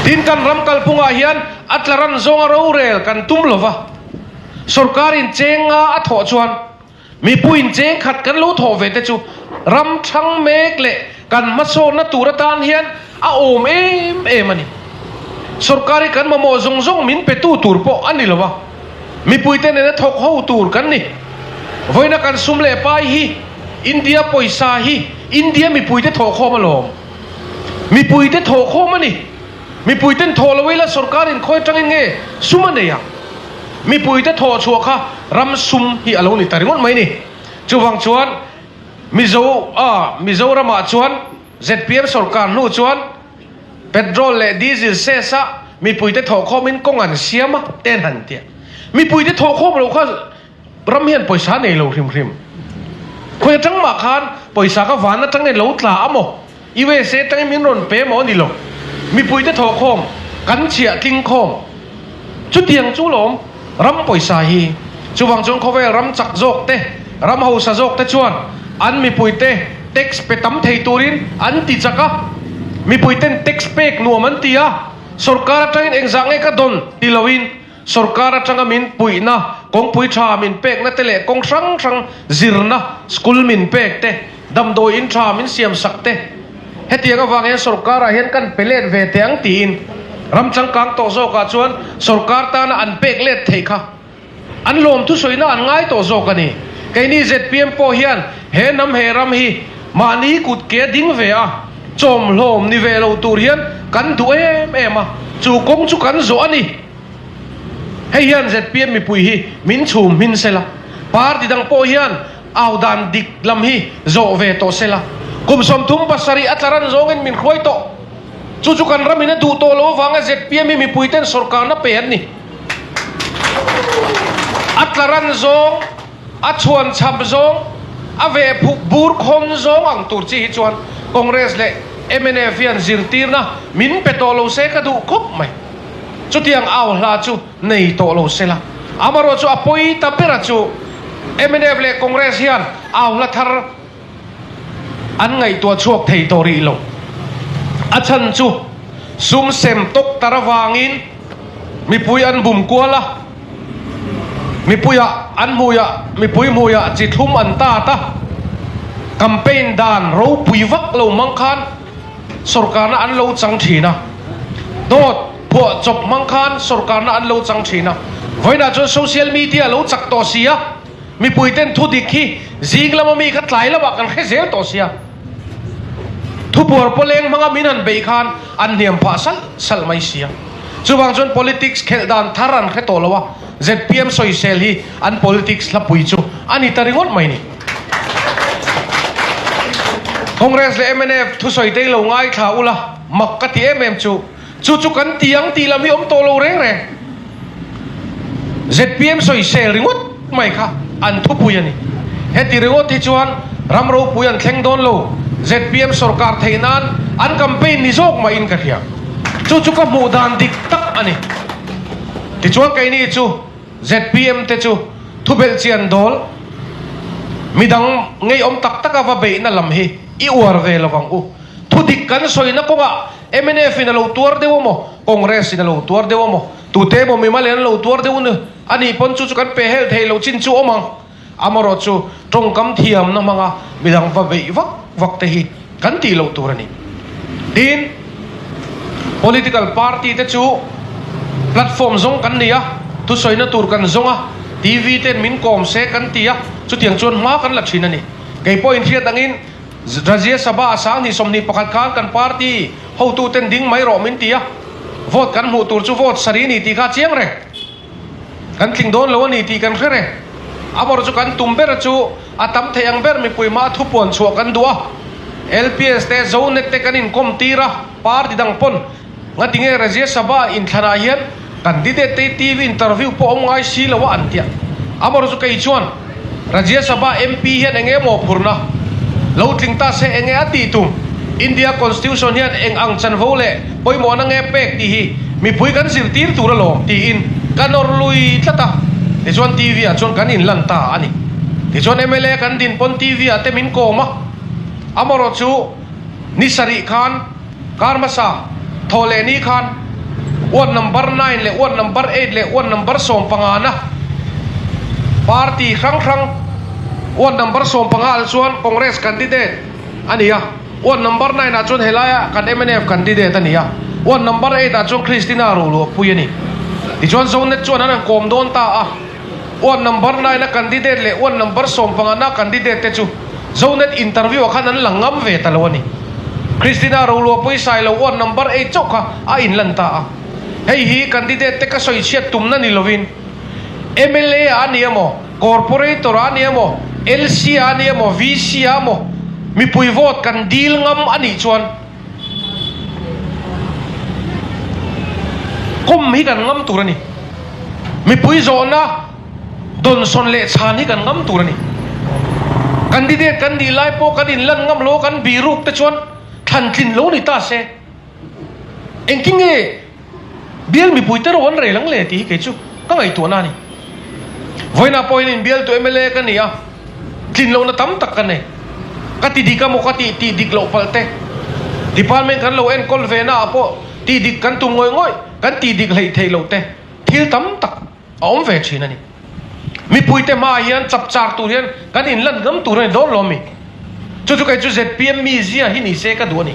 Tin, kan ram kalphungah hian a tla ran zawnga rorel kan tum lo va, sorkarin cheng nga a thawh chuan mipuiin cheng khat kan lo thawh ve te chu ram thang mek leh kan hmasawnna tur atan hian a awm em em a ni. Sorkar hi kan mamawh zawng zawng min petu tur pawh a ni lo va, mipuite nena thawk ho tur kan ni. Vawiina kan sum leh pai hi India pawisa hi India mipuite thawhkhawm alawm. Mipuite thawhkhawm a ni. Mipuiten thawh lo ila sorkar in khawi atangin nge sum a nei a? Mipuite thawh chhuah kha ram sum hi a lo ni ta ringawt mai ni. Chuvang chuan Mizo a Mizoramah chuan zpm sorkar hnu chuan petrol leh diesel cess a mipuite thawhkhawmin kawng an siam a te an han ti a. Mipuite thawhkhawm loh kha Ram hian pawisa nei lo hrim hrim. Khawi atang mah khan pawisa ka van atang in lo tla a maw? USA atangin min rawn pe maw a ni lo. Mipuite thawhkhawm, kan chhiah tling khawm. Chutiang chu lawm ram pawisa hi. Chuvang chuan khawvel ram chak zawk te, ram hausa zawk te chuan an mipuite tax pe tam thei turin an ti chak a. Mipuiten tax pek nuam an ti a, sorkar atangin engzah nge ka dawn ti loin Sorkar atanga min puihna, kawngpui tha min pekna te leh kawng hrang hrang zirna, school min pek te, damdawi in tha min siam sak te, hetiang avang hian sorkarah hian kan pe let ve teh ang tiin ram changkang tawh zawkah chuan sorkar tana an pek let theih kha an lawm thusawina an ngai tawh zawk a ni. Keini zpm pawh hian he hnam he ram hi mahni kut ke a ding ve a, chawmhlawm ni ve lo tur hian kan duh em em a, chu kawng chu kan zawh a ni. Hei hian zpm mipui hi min chhum hmin sela, party dang pawh hian au dan dik lam hi zawh ve tawh sela. Kum 37 a tla ran zawngin min hruai tawh. Chu chu kan ramin a duh tawh lo avanga zpm hi mipui ten sorkarna pe an ni. A tla ran zawng, a chhuan chhap zawng, a veh phuk bur khawn zawng ang tur chi hi chuan Congress leh mnf hian zirtirna min pe tawh lo se ka duh khawp mai. Chutiang au hla chu nei tawh lo sela. Amarawh chu a pawi ta bera chu mnf leh Congress hian au hla thar an ngaihtuah chhuak thei tawh rih lo. A chhan chu sum sem tawk tar avangin mipui an bum kual a, mipuiah an hmuiah mipui hmuiah chi thlum an tat a, campaign dan ropui vak lo hmang khan Sorkarna an lo chang thin a, dawt phuah chawp hmang khan sorkarna an lo chang thin a. Vawiinah chuan social media lo chak tawh si a, mipuiten thu dik hi zing lama mi kha tlai lamah kan hre zel tawh si a. Thupuar pawleng hmanga min han beih khan an hniam phah salh salh mai si a. Chuvang chuan politics khelh dan thar an hre tawh lo a, zpm sawisel hi an politics hlapui chu a ni ta ringawt mai ni. Congress leh mnf thusawi te lo ngaithla ula, mak ka ti em em chu, chu chu kan ti ang tih lam hi awm tawh lo reng reng. Zpm sawisel ringawt mai kha an thupui a ni. Heti ringawt hi chuan ram ropui an thleng dawn lo, zpm sorkar theih nan an campaign ni zawk mahin ka hria. Chu chu ka hmuh dan dik tak a ni. Tichuan keini chu Zpm te chu thubelh chian dawl, midang ngeiawm tak taka va beihna lam hi i uar ve lo ang u. Thudik kan sawina kawngah mnf in a lo tuar deuh amaw, Congress in a lo tuar deuh amaw, tute emaw mimal in an lo tuar deuh a nih pawn chu chu kan pehhel thei lo chin chu awm ang. Amarawh chu tawngkam thiamna hmanga midang va beih vak vak te hi kan tih loh tur a ni. Tin, political party te chu platform zawng kan nei a, thusawina tur kan zawng a, TV ten min kawm se kan ti a, chutiang chuan hma kan la thin a ni. Kei pawh inhriat angin Rajya Sabha a 20 21 khan kan party hotu ten ding mai rawh min ti a, vote kan hmuh tur chu vote sarih a ni tih kha a chiang reng. Kan tling dawn lo a ni tih kan hre reng. Amawr chu kan tum ber chu a tam thei ang ber mipui hmaa thupuan chhuah kan duh a. LPS te, Zonet te kan inkawm tir a, party dang pawn ngatinge Rajya Sabha inthlanah hian candidate te TV interview pawh awm ngai si lo a an tia. Amawr chu kei chuan Rajya Sabha MP hian eng emaw phurna lo tling ta se enge a tih tum? India Constitution hian eng ang chanvo leh pawimawhna nge pek tih hi mipui kan zirtir tur alawm tiin ka nawr lui tlat a, tichuan TV ah chuan kan inlan ta a ni. Tichuan mla kan din pawn TV ah te min kawm a, amarawh chu ni sarih khan kar hmasa thawh leh ni khan. Ward number nine leh ward number eight leh ward number sawmpangana party hrang hrang ward number sawmpanga ah chuan Congress candidate a ni a, ward number nine ah chuan helaia kan mnf candidate a ni a, ward number eight ah chuan Christina Roluahpui a ni. Tichuan Zonet chuan an han kawm dawn ta a, ward number nine a candidate leh ward number sawmpangana candidate te chu Zonet interview ah khan an lang ngam ve ta lo a ni. Christina Roluahpui Sailo ward number eight chauh kha a inlan ta a. Hei hi candidate te ka sawi chhiat tumna ni lovin mla ah a ni emaw, corporator ah a ni emaw, LC ah a ni emaw, VC ah emaw mipui vote kan dil ngam a nih chuan Kum hi kan ngam tur a ni. Mipui zawhna dawnsawn leh chhan hi kan ngam tur a ni. Candidate kan nih lai pawh kan inlan ngam lo a, kan biruk te chuan thlan tlin lo ni ta se. Engtin nge bial mipui te ro an rel ang le tih hi kei chu ka ngaihtuahna a ni. Vawiinah pawhin inbialtu mla ka ni a, tlin lohna tam tak ka nei. Ka ti dik a maw ka tih tih dik loh palh te. Department kan lo enkawl ve na ah pawh tih dik kan tum ngawih ngawih, kan tih dik hleih theih loh te thil tam tak a awm ve thin a ni. Mipui te hmaah hian chapchar tur hian kan inlan ngam tur a ni dawn lo mi? Chu chu kei chu zpm mizia hi ni se ka duh a ni.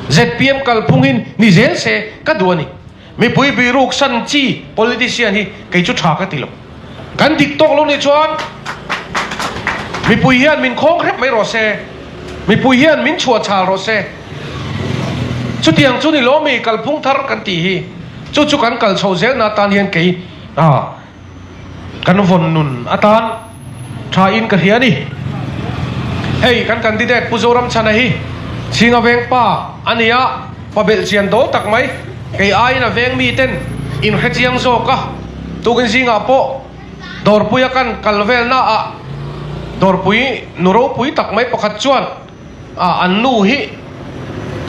Zpm kalphung hi ni zel se ka duh a ni. Mipui biruk san chi politician hi kei chu tha ka ti lo. Kan dik tawk lo nih chuan mipui hian min khawng hrep mai rawh se, mipui hian min chhuah chhal rawh se. Chutiang chu ni lo mi kalphung thar kan tih hi, chu chu kan kal chho zel na atan hian kei kan vawn nun atan tha in ka hria a ni. Hei kan candidate Pu Zoramchhana hi Chhinga veng pa a ni a, pa belh chian dawl tak mai, kei aiin a veng mi ten in hre chiang zawk a, tukin zingah pawh Dawrpuia kan kal vel na ah Dawrpui nu ropui tak mai pakhat chuan a an nu hi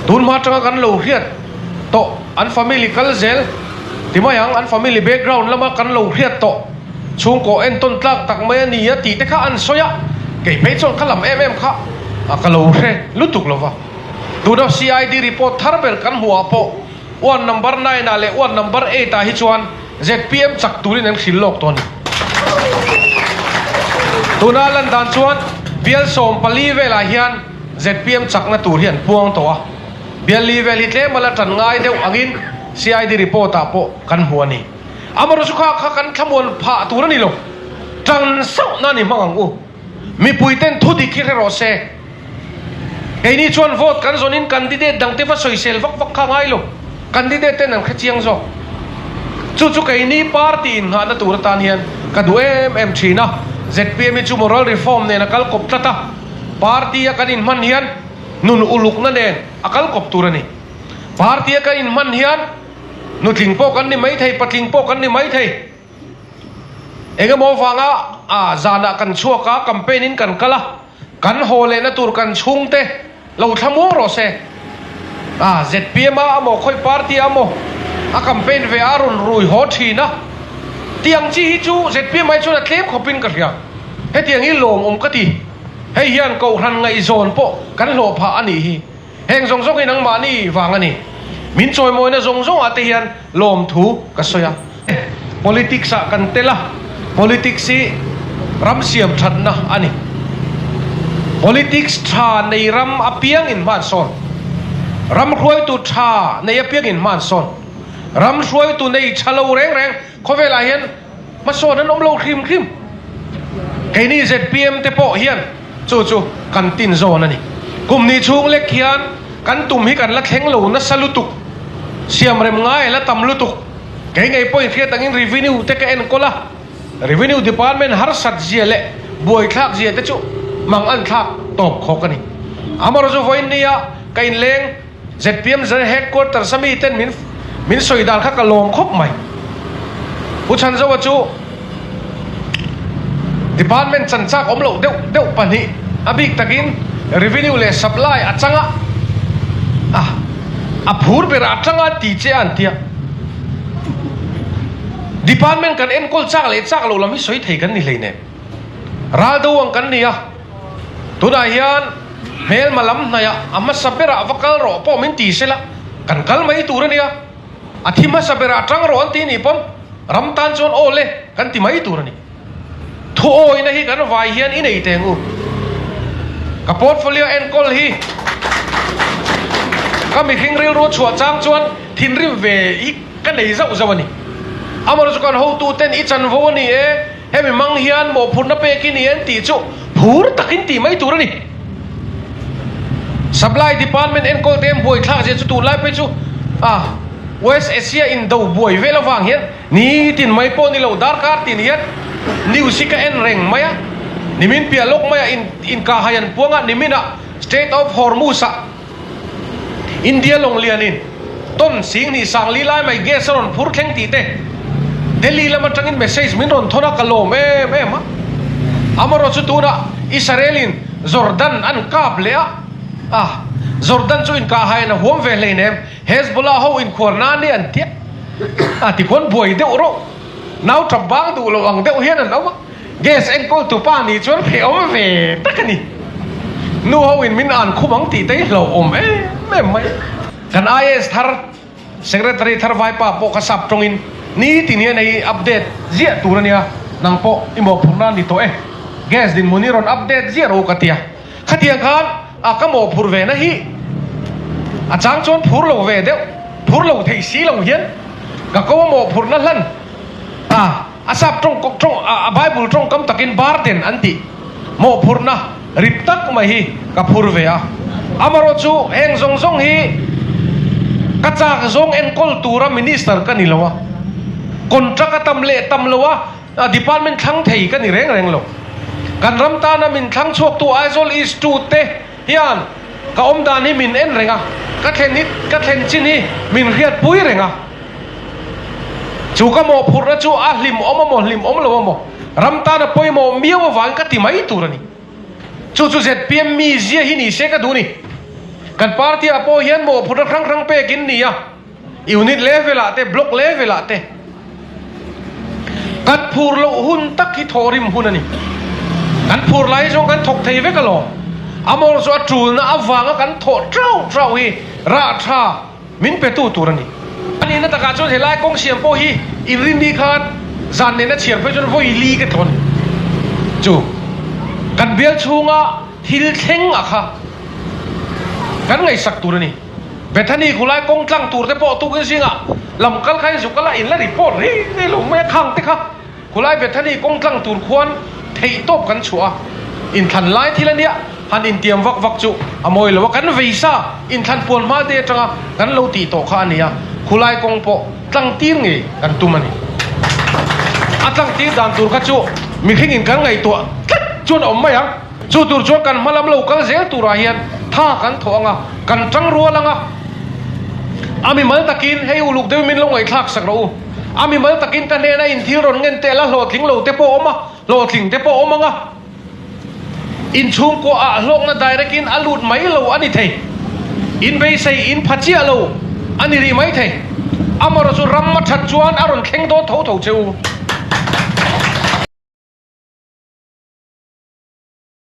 tun hma atanga kan lo hriat tawh an family kal zel ti mai ang an family background lama kan lo hriat tawh chhungkaw entawn tlak tak mai a ni a tih te kha an sawi a kei phei chuan ka lam em em kha a ka lo hre lutuk lova tuna CID report thar ber kan hmuh ah pawh ward number nine ah leh ward number eight ah hi chuan Zpm chak turin an hrilh lawk tawh a ni. Tuna lan dan chuan bial 14 velah hian zpm chakna tur hi an puang tawh a, bial li vel hi tlem a la tan ngai deuh angin CID report ah pawh kan hmu a ni. Amaherawhchu kha kha kan thlamuan phah tur a ni lo, tan sauh na ni hmang ang u. Mipui ten thu dik hi hre rawh se. Keini chuan vote kan zawnin candidate dangte va sawisel vak vak kha ngai lo. Candidate ten an hre chiang zawk. Chu chu keini party innghahna tur atan hian ka duh em em thin a. Zpm hi chu moral reform nen a kal kawp tlat a. Party a kan inhman hian nun ulukna nen a kal kawp tur a ni. Party a kan inhman hian nutling pawh kan ni maithei, patling pawh kan ni maithei. Engemaw vanga a zanah kan chhuak a, campaign in kan kal a, kan haw lehna tur kan chhungte lo thlamuang rawh se. A zpm a amaw khawi party a amaw a campaign ve a rawn rui haw thin a, tiang chi hi chu zpm ai chuan a tlem khawpin ka hria. Hetiang hi lawmawm ka ti. Hei hian kohhran ngaihzawn pawh kan hlawh phah a nih hi. Heng zawng zawng hi nangmahni vang a ni. Min chawimawina zawng zawngah te hian lawmthu ka sawi a. Politics ah kan tel a, politics hi ram siam thatna a ni. Politics tha nei ram apiang in hman sawn. Ram hruaitu tha nei apiang in hman sawn. Ram hruaitu nei tha lo reng reng khawvelah hian hmasawn an awm lo hrim hrim. Keini zpm te pawh hian chu chu kan tin zawn a ni. Kum ni chhung lek hian kan tum hi kan la thleng lo nasa lutuk, siamrem ngai a la tam lutuk. Kei ngei pawhin hriat angin revenue te ka enkawl a, revenue department harsat zia leh buaithlak zia te chu mang an thlak tawp khawk a ni. Amaherawhchu vawiin nia ka inleng Zpm Zan headquarters a mi ten min min sawi dan kha ka lawm khawp mai. Pu Chhanzoa chu department chan chak awm loh deuh deuh pahnih a bik takin revenue leh supply a chang a, a a phur ber a tang a ti che a an tia. Department kan enkawl chak leh chak loh lam hi sawi thei kan ni hleinem. Ral do ang kan ni a, tunah hian hmelma lam hnaih ah a hmasa berah va kal rawh pawh min ti sela kan kal mai tur a nia. A thi hmasa berah tang rawh an ti nih pawn ram tan chuan aw le kan ti mai tur a ni. Thu awina hi kan vai hian i nei teng u. Ka portfolio enkawl hi ka mihring rilru chhuah chang chuan thinrim ve hi ka nei zauh zauh a ni. Amaherawhchu chu kan hotuten i chanvo a ni e, hemi hmang hian mawhphurhna pek i ni an tih chu phur takin tih mai tur a ni. Supply Department enkawl te an buaithlak zia chu tunlai phei chu a West Asia indo buai vel avang hian Nitin mai pawh ni lo, darkar tin hian news hi ka en reng mai a, nimin piah lawk maia inkahhai an puang a, niminah Strait of Hormuz ah India lawng lianin ton 10,000 sang li lai mai gas a rawn phur thleng tih te Delhi lam atangin message min rawn thawn a, ka lawm em em a. Amaherawhchu chu tunah Israel in Jordan an kap leh a, a Jordan chu inkahhaiin a huam ve hleinem. Hezbollah ho inkhuar nan hi an tiah a ti khawn buai deuh rawh. Nau tap bang duh lo ang deuh hian an awm a, gas enkawl tu pa nih chuan hrehawm ve tak a ni. Nu ho in min an khum ang tih te hi hlauhawm em em mai. Kan IAS thar, Secretary thar vaipa pawh kha sap tawngin nitin hian hei update ziah tur a nia, nang pawh i mawhphurhna a ni tawh e, gas dinhmun hi rawn update ziah rawh u ka tia. Khatiang khan a ka mawhphurh ve na hi a chang chuan phur lo ve deuh, phur lo thei si lo hian ka ko a mawhphurhna hlan a, a sap tawng tawng a Bible tawngkam takin burden an tih mawhphurhna rip tak mai hi ka phur ve a. Amaherawh chu heng zawng zawng hi ka chak zawng enkawl tura minister ka ni lo a, contract a tam leh tam lo a, Department thlang thei ka ni reng reng lo. Kan ram tana min thlang chhuaktu Aizawl East 2 te hian ka awm dan hi min en reng a, ka thlen hi ka thlen chin hi min hriatpui reng a. Chu ka mawhphurhna chu a hlim awm amaw hlim awm lo amaw ram tana pawimawh miau avangin ka ti mai tur a ni. Chu chu zpm mizia hi ni se ka duh ni. Kan party ah pawh hian mawhphurhna hrang hrang pekin ni a. Unit level ah te, block level ah te kan phur loh hun tak hi thawhrim hun a ni. Kan phur lai hi chuan kan thawk thei vek alawm. Amaherawhchu chu a tulna avanga kan thawh trauh trauh hi rah tha min petu tur a ni. A nihna takah chuan helai kawng siam pawh hi inrinni khan zan nena chhiar phei chuan vawi li ka thawn chu kan bial chhunga thil thleng a kha kan ngaihsak tur a ni. Bethany khulai kawng tlang tur te pawh tukin zingah lam kal kha in zuk a la in la report rei rei lo mai a khang te kha khulai Bethany kawng tlang tur khuan theih tawp kan chhuah a, inthlan lai thil a nia han intiam vak vak chu a mawi lo a, kan vei sa inthlan puan hma te atanga kan lo tih tawh kha a nia, khulai kawng pawh tlang tir ngei kan tum a ni. A tlang tir dan tur kha chu mihring in kan ngaihtuah tlat chuan a awm mai ang. Chu tur chuan kan hma lam lo kal zel turah hian tha kan thawh ang a, kan tang rual ang a. A mimal takin hei uluk deuhin min lo ngaihthlak sak rawh u. A mimal takin ka hnena inthil rawn ngen teh la hlawhtling lo te pawh a awm a, hlawhtling te pawh a awm ang a. Inchhungkua ah hlawkna direct in a lut mai lo a ni thei. In beisei in pha chiah lo a ni rih mai thei. Amaherawhchu ram a that chuan a rawn thleng dawn tho tho che u.